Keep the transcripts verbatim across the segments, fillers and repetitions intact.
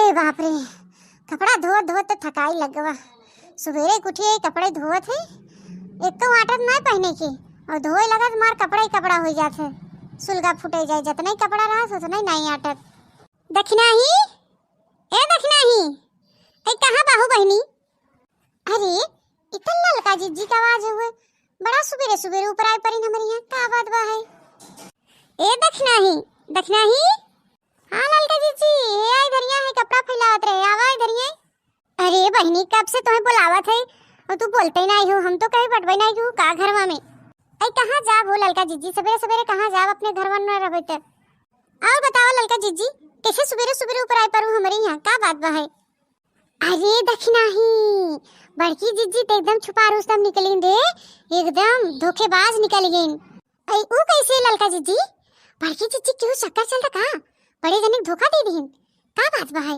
अरे बाप रे, कपड़ा धोवत धोवत तो थकाई लग गवा। सुबेरे के उठी है, कपड़े धोवत है, एको आटत नाय पहिने के, और धोए लगत मार कपड़ा ही कपड़ा हो जात है, सुलगा फूटे जाए, जतना ही कपड़ा रहा उतना ही नाई आटत। दखिनाही, ए दखिनाही, ए कहाँ बाहू बहिनी? अरे, इतना ललका जिज्जी का आवाज हुए, बड़ा सुबेरे सुबेरे ऊपर आए परिन हमरे यहाँ, का बात बा है? ए दखिनाही, दखिनाही। हाँ ललका जिज्जी, ए आई धरिया है, कपड़ा फैलावत रहे, आवा आई धरिया। अरे बहिनी, कब से तुम्हें बुलावत है और तू बोलते ही नहीं हो, हम तो कहीं बटवे नहीं हो का घरवा में। आई कहाँ जाब हो ललका जिज्जी, सवेरे सवेरे कहाँ जाब, अपने घरवा में रहबे त। और बतावा ललका जिज्जी, कैसे सुबेरे सुबेरे ऊपर आए परू हमरे यहाँ, का बात बा है? अरे दखिनाही, बड़की जिज्जी तो एकदम छुपा रुस्तम निकलिन रे, एकदम धोखेबाज निकल गईन। ऐ, ऊ कैसे ललका जिज्जी? बड़की जिज्जी केहू चक्कर चलता का? बड़े जने के धोखा दे दीन? का बात बा है?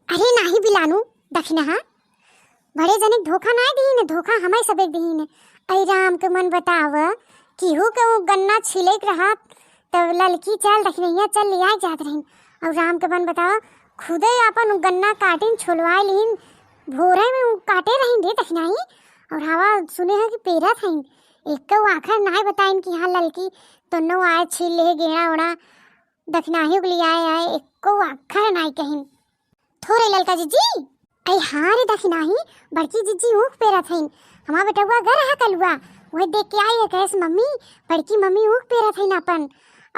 अरे नाही बिलानू, दखिनाहा, बड़े जने के धोखा नाही दीन, धोखा हमें सबे दीन। ऐ राम के मन बताव, केहू के ऊ गन्ना छीले के रहा, तब ललकी चल दखिनैया चल ले आए जात रहीन। और राम के मन बताव, खुदे अपन ऊ गन्ना काटिन, छोलवाए लीन, भोरे में ऊ काटे रहीन रे दखिनाही। और हवा सुने है कि पेरत हईन, एक आखर नाही बताइन कि हाँ ललकी तोन्नो आए छील ले गेड़ा ओड़ा, दखिनाही के लिए आए आए, एको आखर नाई कहिन। थोरे ललका जिज्जी, अरे हाँ रे दखिनाही, बड़की जिज्जी ऊख पेरत हईन। हमार बेटउआ गर रहा कलुआ, वही देख के आई है, कहेस, "मम्मी, बड़की मम्मी ऊख पेरत हईन अपन।"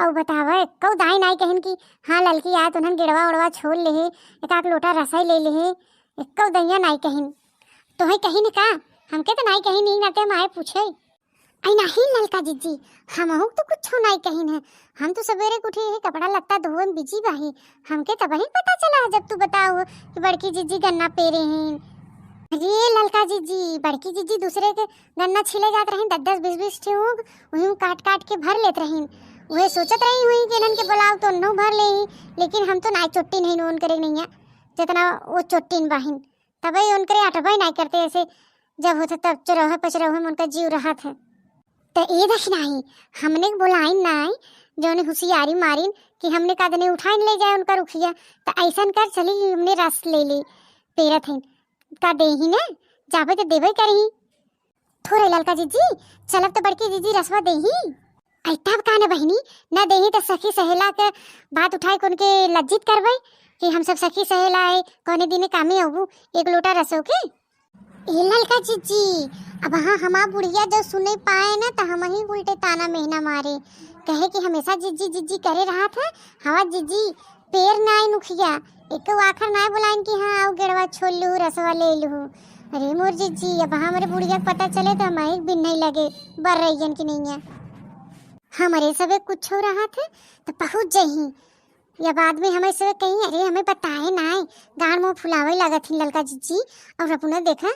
और बतावा, एको दाई नाई कहिन कि हाँ ललकी आए तो उन्हन गेड़वा ओड़वा छोल ले है, एक आध लोटा रसोई ले ले है, एको दइया नाई कहिन। तोहे कहिन का? हमके तो नाई कहिन, नहीं नाते हम आए पूछे। आई नहीं ललका जिज्जी, हमहू तो कुछ नाई कहिन है। हम तो सवेरे के उठे ही कपड़ा लत्ता धोए में बिजी बाही। हमके तबहिन पता चला है जब तू बताओ कि बड़की जिज्जी गन्ना पेरे हैं। अरे ललका जिज्जी, बड़की जिज्जी दूसरे के गन्ना छीले जात रहीन, दस दस बीस बीस ठे ऊख, वही काट काट के भर लेत रहीन। वही सोचत रही हुई कि इन्हन के बुलाओ तो उन्नो भर ले ही, लेकिन हम तो नाई चोट्टी नहीं नोन करे नहीं है, जितना वो चोट्टीन बाहिन। तबे उनकरे अटबे नाई करते ऐसे, जब होते तब चुरौहे पचरौहे में उनका जीव रहत है। त ए दखिनाही, हमने के बोलाइन नाई, जौने हुसियारी मारिन कि हमने का दने उठाइन ले जाए उनका रुखिया, त ऐसन कर चली हमने रस ले ली, पेरत हईन, का देही ने, जाबे त देबे करही। थोरे ललका जिज्जी, चलब त बड़की जिज्जी रसवा देही। ऐ तब का न बहिनी, न देही त सखी सहेला के बात उठाए के उनके लज्जित करबे कि हम सब सखी सहेला है, कौने दिने कामे अबू एक लोटा रसो के। ए ललका जिज्जी, अब हाँ हमार बुढ़िया जो सुने पाए न त हम ही उल्टे ताना मेहना मारे, कहे कि हमेशा जिज्जी जिज्जी करे रहत है, हवा जिज्जी पेर नाई नुखिया, एको आखर नाई बोलाइन कि हाँ, आओ गेड़वा छोल लूहू, रसवा ले लूहू। अरे मोर जिज्जी, अब हमरे बुढ़िया के पता चले त हम एक बिन नहीं लगे, बर रहियन कि नहीं है। हमरे सबे कुछ हो रहा थे त पहुँच जही। या बाद में हमें सबे कहीं, "अरे, हमें बताए नाई, गान मुँह फुलावे लागत ही ललका जिज्जी।" और अपना देखा,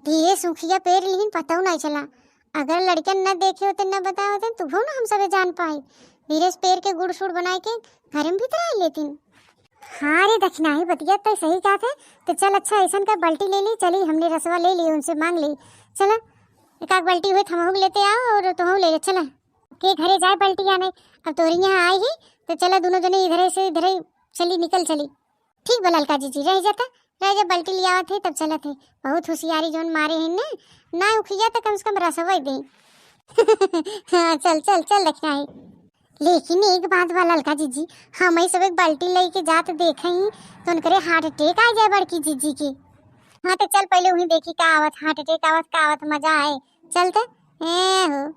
धीरे सुखिया पेर लिहिन, पतौ नाई चला। अगर लड़कन न देखे होते, न बताए होते, तुभो न हम सबे जान पाई। धीरे से पेर के गुड़ सुड़ बनाए के घरे में भीतर आ लेतिन। हाँ रे दखिनाही, बतिया तो सही कहत है। तो चल अच्छा, ऐसन का बाल्टी ले ली, चली हमने रसवा ले ली, उनसे मांग ली। चला, एक आध बाल्टी हुए तो हमहू के लेते आओ और तुहू ले ले, चला। के घरे जाए बाल्टी आने, अब तोहरे यहाँ आई ही, तो चला दोनों जने इधरे से इधरे चली, निकल चली। ठीक बा ललका जिज्जी, रह जाता, रह जा, बाल्टी ले आवत है, तब चलत है। बहुत हुसियारी जौन मारे हैं ने, ना उखिया तो कम से कम रसवा दे। हाँ, चल, चल, चल, दखिनाही। लेकिन एक बात बा ललका जिज्जी, हम ही सब एक बाल्टी लेके जात देखे ही, तो उनकरे heart attack आ जाए बड़की जिज्जी के। हाँ, तो चल पहले वहीं देखी का आवत, heart attack आवत, का आवत, मजा आए। चल तो, ए हो।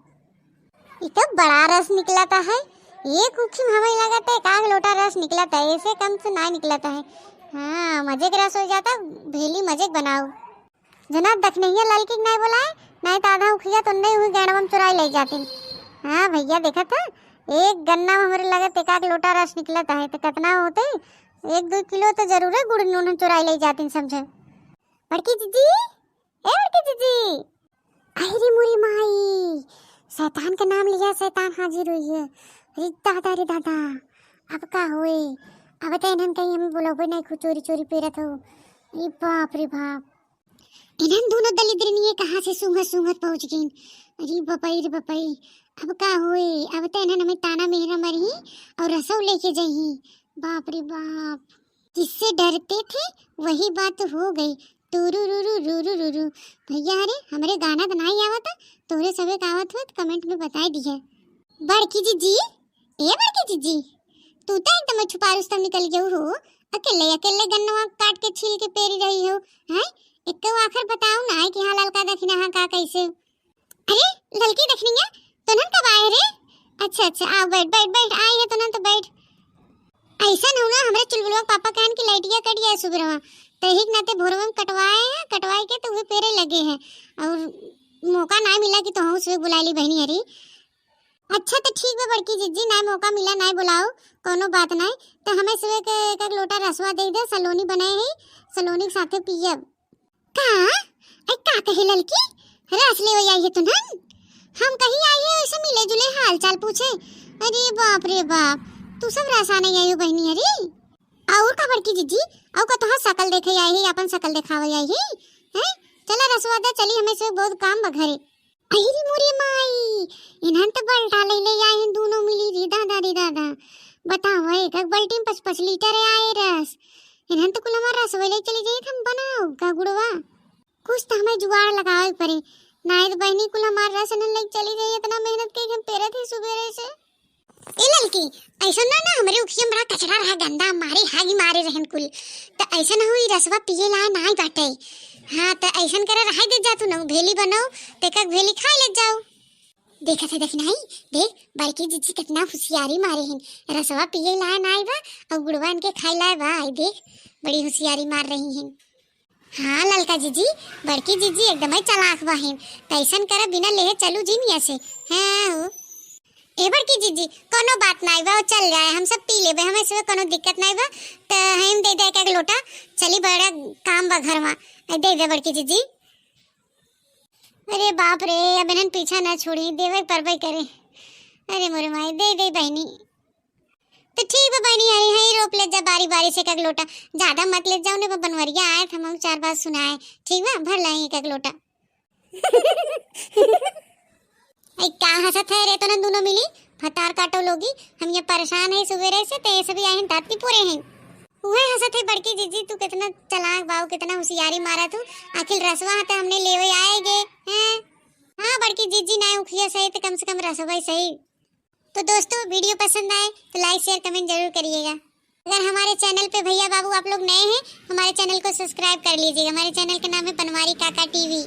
ई तो बड़ा रस निकलता है, एक उखी में हमें लगता है, एक आध लोटा रस निकलता है, ऐसे कम से ना निकलता है। हाँ, मजे के रस हो जाता, भेली मजे के बनाओ। जना दखिनैया ललकी के नाई बोलाए, नाई तो आधा उखिया तो नहीं हुई, गैंडवा में चुराई ले जाती। हाँ भैया, देखा था, एक गन्ना में हमरे लगत एक आध लोटा रस निकलता है, तो कितना होते? एक दो किलो तो जरूर है गुड़ नून चुराई ले जाती, समझे? बड़की जिज्जी, ए बड़की जिज्जी, अरे मोरी माई, शैतान का नाम लिया, शैतान हाजिर हुई है। अरे दादा रे दादा, अब का होए? अब तो इन्हन कहीं हम बुलावे नहीं, खुद चोरी चोरी पेरत हो। अरे बाप रे बाप, इन्हन दोनों दलिद्रनिये कहाँ से सूंघत सूंघत पहुँच गईन। अरे बपई रे बपई, अब का होए? अब तो इन्हन हमें ताना मेहरा मरही और रसौ लेके जइही। बाप रे बाप। जिससे डरते थे वही बात हो गई। टूरू रूरू रूरू रूरू। भैया, अरे, हमरे गाना त नाई आवत, तोहरे सबे का आवत हो त comment में बताए दिहे। बड़की जिज्जी, ए बड़की जिज्जी, तू त एकदम छुपा रुस्तम निकल गयू हो। अकेले अकेले गन्नवा काट के छील के पेरी रही हो, हैं? एक आखिर बताओ ना है कि हाँ ललका दखिना हाँ का कैसे? अरे ललकी दखिनिया, तोनन कब आए रे? अच्छा अच्छा, आओ बैठ बैठ बैठ, आई है तोनन तो बैठ। ऐसा न हो ना, हमरे चुलबुलवा के पापा कहन कि लाइटिया कट जाए सुबेरवा, तही के नाते भोरवा में कटवाए हैं, कटवाए के तो उहे पेरे लगे हैं और मौका ना मिला कि तोहू से बुला ली बहनी हरी। अच्छा तो ठीक बा बड़की जिज्जी, ना मौका मिला ना बुलाओ, कोनो बात ना। तो हमें सुबह के एक एक लोटा रसवा दे दे, सलोनी बनाए है, सलोनी के साथे पियब। का? ऐ का कहे ललकी? रस लेवे आई है तुनन? हम कहीं आई है वैसे मिले जुले हाल चाल पूछे। अरे बाप रे बाप, तू सब रसा नहीं आई हो बहनी हरी। और का बड़की जिज्जी, और का तोहार शकल देखे आई है, अपन शकल देखावे आई है? हैं? चला रसवा दे, चली, हमें से बहुत काम बा घरे। अरे मोरे माई, इन्हन तो बल्टा ले ले आई हैं दोनों मिली रे दादा रे दादा। बताओ, एक एक बाल्टी में पाँच पाँच लीटर आए रस। इन्हन तो कुल हमार रसवे ले चली जाई, हम बनाओ का गुड़वा? कुछ तो हमें जुगाड़ लगावे के पड़े, नाहीं तो बहनी कुल हमार रस इन्हन ले चली जाई। इतना मेहनत के हम पेरत ही सुबेरे से। ए ललकी, ऐसा ना ना, हमरे उखिया में बड़ा कचरा रहा, गंदा मारे, हागी मारे रहन कुल। त ऐसा ना होई, रसवा पिए लाए नाई बाटे। हाँ, त ऐसन करे, रहाई दे जा तू ना, भेली बनाओ, ते का भेली खाई ले जाओ। देखत है, देख नहीं, देख, बड़की जिज्जी कितना होशियारी मारे हैं। रसवा पिए लाए नाई बा, और गुड़वा इनके खाई लाए बा। आई देख, बड़ी होशियारी मार रही हैं। हाँ ललका जिज्जी, बड़की जिज्जी एकदम ही चालाक बा हैं। त ऐसन कर, बिना लेहे चलू जिन यहाँ से। हाँ हो। ए बड़की जिज्जी, कोनो बात नाई बा, वो चल जाए, हम सब पी लेबे, हमें से कोनो दिक्कत नाई बा। त हम दे दे एक एक लोटा, चली बड़ा काम बा घर में, दे दे बड़की जिज्जी। अरे बाप रे, अब इन्हन पीछा ना छोड़ी, देवे परबे करे। अरे मोरे माई, दे दे बहनी। तो ठीक बा बहनी, हई हई रोप ले जा बारी बारी से एक एक लोटा, ज्यादा मत ले जाओ, नहीं बनवरिया आए, हम चार बात सुनाए। ठीक बा, भर लाई एक एक लोटा। ऐ का हंसत है रे तोनन दोनों मिली? फटार काटो लोगी, हम ये परेशान है सुबेरे से, ते सभी आए हैं दांत की पूरे हैं। उहे हंसत है बड़की जिज्जी, तू कितना चालाक बाऊ, कितना होशियारी मारा तू। आखिर रसवा हते हमने लेवे आएगे, हैं? हाँ बड़की जिज्जी ना उखिया सही, तो कम से कम रसवा ही सही। तो दोस्तों, वीडियो पसंद आए तो like, share, comment जरूर करिएगा। अगर हमारे चैनल पे भैया बाबू आप लोग नए हैं, हमारे चैनल को सब्सक्राइब कर लीजिएगा। हमारे चैनल का नाम है बनवारी काका टीवी।